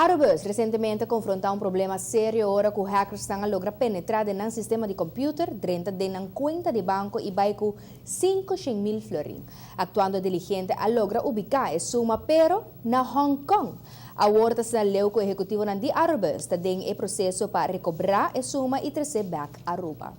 Arubus recientemente a confronta un problema serio ora cu hackersnan a logra penetra den nan sistema di computer, drenta den nan cuenta di banco y bay cu 500.000 florin. Actuando diligente a logra ubica e suma pero na Hong Kong. Awor ta asina leu cu ehecutivonan di Arubus ta den e proceso pa recobra e suma y trece bek Aruba.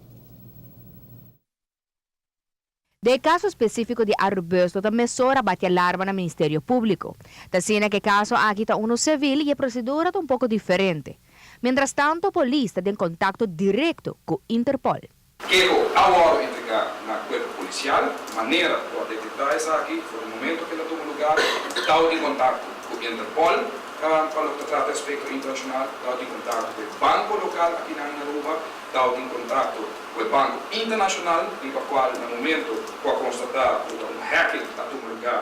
Den e caso specifico di Arubus no ta mesora bati alarma na Ministerio Publico. Ta asina cu e caso aki ta uno civil y e procedura ta un poco diferente. Mientras tanto polis ta den contacto directo cu Interpol. Keho a wòrdu entregá na kuerpo polisial, manera ku a detektá esaki for di momento ku el a tuma lugá, tau den kontakto ku Interpol pa loke ta trata aspekto internashonal, tau den kontakto ku e banko lokal akinan na Aruba, tau den kontakto ku e banko internashonal riba kual na momento ku a konstatá ku ta un hacking a tuma lugá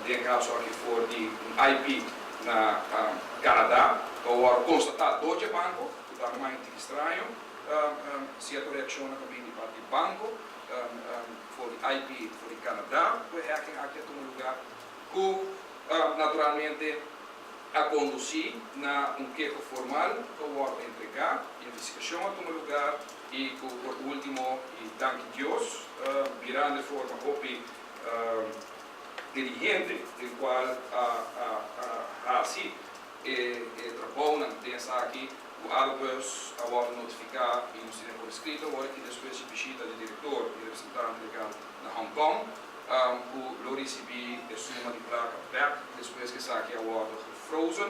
den e kaso aki for di un IP na Canada, ku a wòrdu konstatá dor dje banko ku tambe mas henter straño. Sierto reakshonnan ta bini di parti di banko, for di IP for di Canada ku e hacking aki a tuma lugá, ku naturalmente a kondusí na un keho formal ku a wòrdu entregá, investigashon a tuma lugá i ku por último i danki Dios mirando e forma hopi diligente den kual a hasi e trabounan den esaki ku Arubus a wòrdu notifiká i nos tene por eskrito awor aki despues di bishita di direktor i representante legal na Hong Kong ku lo risibí e suma di plaka bèk despues ku esaki a wòrdu gefrozen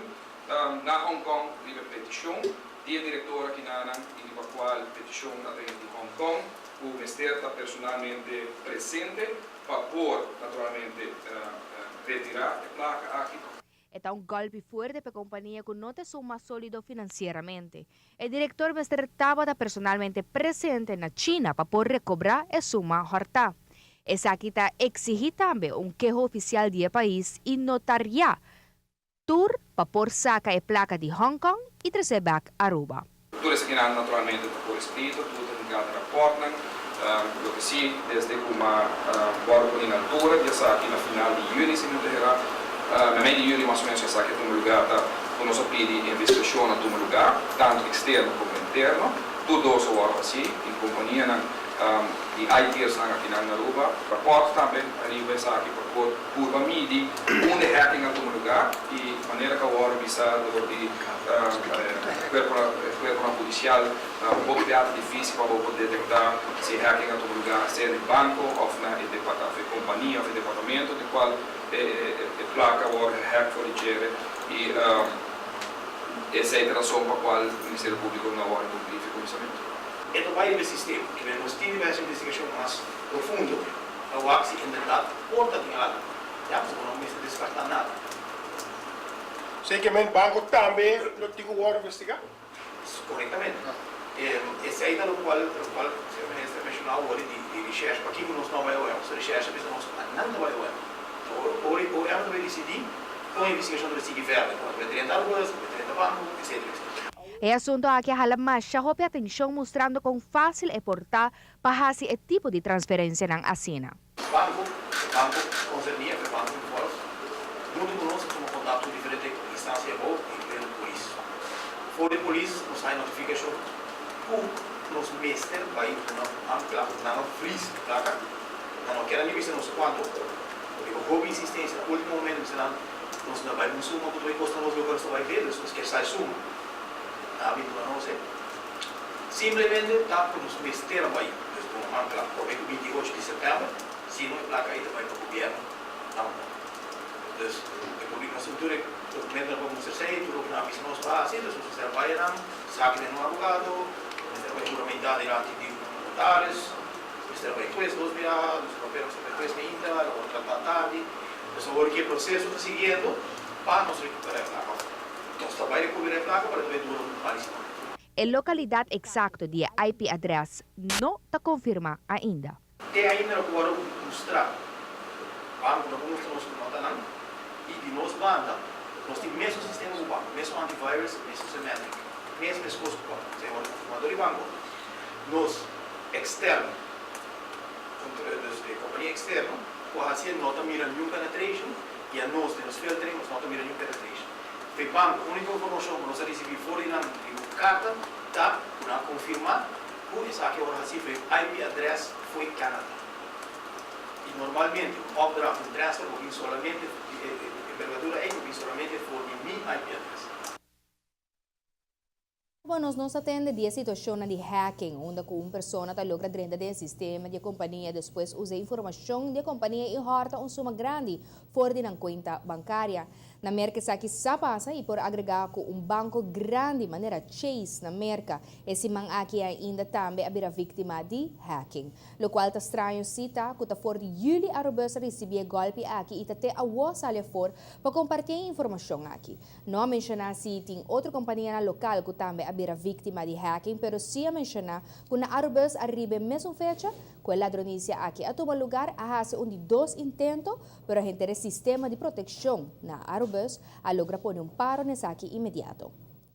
na Hong Kong riba e petishon di e direktor akinanan i riba kual petishon a bini di Hong Kong ku mester ta personalmente presente pa por naturalmente retirá e plaka aki. E ta un golpi fuerte pa e compania cu no ta esun mas solido financieramente. E director mester tabata personalmente presente na China pa por recobra e suma horta. Esaki ta exigi tambe un keho oficial di e pais y notaria tur pa por saca e placa di Hong Kong y trece bek Aruba. Tur esakinan naturalmente ta por escrito, tur ta hinká den rapòrtnan. Loke sí, desde ku m'a wòrdu poni na altura di esaki na final di yüni, si mi no ta herá, meimei di yüni mas o ménos ku esaki a tuma lugá, ta ku nos a pidi investigashonnan tuma lugá, tantu eksterno komo interno. Tur dos a wòrdu hasí i kompanianan di IT'ersnan akinan na Aruba. Rapòrt tambe ariba esaki pa por purba midi unda e hacking a tuma lugá i manera ku a wòrdu bisá dor di Cuerponan hudicial ta un poco biaha dificil pa bo por detecta si e hacking a tuma lugar sea den banco of na e of e compania of e departamento den cual e placa worde gehack for di djere y esey ta razon pa cual Ministerio Publico no a worde envolvi fi cuminsamento. E ta bai riba e sistema ke men nos tin di bai hasi investigashon mas profundo pa wak si en bèrdat por ta tin algu. Ya, pasobra bo no mester deskartá nada. Sei ke men banko tambe lo tin ku wòrdu investigá? Korektamente. Esei ta lokual lokual señor minister a menshoná awor di di reshèrshe. Pakiko nos no a bai OM? Pasobra reshèrshe a bisa nos pa nan ta bai OM. Ora OM ta bai disidí kon e investigashon ta bai sigui verder, kon ta bai drenta Arubus, kon ta bai drenta banko, etsetera, etsetera. E asunto aki a hala masha hopi atencion mustrando con facil e por ta pa haci e tipo di transferencianan asina. Banko, e banko konserní, e banko di Volks, huntu ku nos a tuma kontakto ku diferente instansia abou, inkluyendo polis. For di polis nos haña notifikashon ku nos mester bai duna ankla, nan a vries e plaka, nan no kier a ni bisa nos kuantu, riba hopi insistensia na ultimo momento bisa nan nos no bai un suma ku ta bai kosta nos loke nos ta bai bebe, dus nos kier sa e suma. Nan a bin duna nos e. Simplemente ta ku nos mester a bai. Dus bo ankla prome ku 28 di sèptèmber, si no e plaka ei ta bai pa gobièrnu na Hong Kong. Dus e publikashon tur e dokumentonan ku a mester sei, tur loke nan a bisa nos pa hasi, dus nos mester a bai anan, saki den un abogado, mester a bai huramentá dilanti di un notaris, mester a bai hues dos biaha, dus e papelnan mester bai hues mainta, lo wòrdu tratá tardi. Dus awor ki e proseso ta siguiendo pa nos rekuperá e plaka. Nos ta bai rekuperá e plaka, pero ta bai dura un par di siman. E lokalidat eksakto di e IP adrès no ta konfirmá ainda. Te ainda no por wòrdu mustrá. Banko no por mustra nos ku notanan i di nos banda nos tin mesun sistema ku banko, mesun antivirus, mesun semantic, mes meskos ku banko. Esei wòrdu konfirmá dor di banko. Nos eksterno, dus e kompania eksterno ku a hasi e no ta mira niun penetration i anos den nos filtering nos no ta mira niun penetration. E banko, úniko informashon ku nos a risibí for di nan riba un karta ta ku nan a konfirmá ku esaki a wòrdu hasí for e IP adrès for di Canada. I normalmente un opdracht, un transfer por bin solamente, e envergadura ei por bin solamente for di mi IP adrès. Bo nos nos a tende di e situacionnan di hacking, unda cu un persona ta logra drenta den e sistema di e compania, despues usa e informacion di e compania y horta un suma grandi for di nan cuenta bancaria. Na Merca esaki sa pasa y por agrega cu un banco grandi manera Chase na Merca e siman aki ainda tambe a bira victima di hacking. Locual ta straño si ta cu ta for di juli Arubus a ricibi e golpi aki y ta te awo sali afor pa comparti e informacion aki. No a menshoná si tin otro kompanianan lokal ku tambe a bira víktima di hacking, pero sí a menshoná ku na Arubus ariba e mesun fecha ku e ladronisia aki a tuma lugar a hasi un di dos intento, pero henter e sistema di protekshon na Arubus a logra pone un paro na esaki inmediato.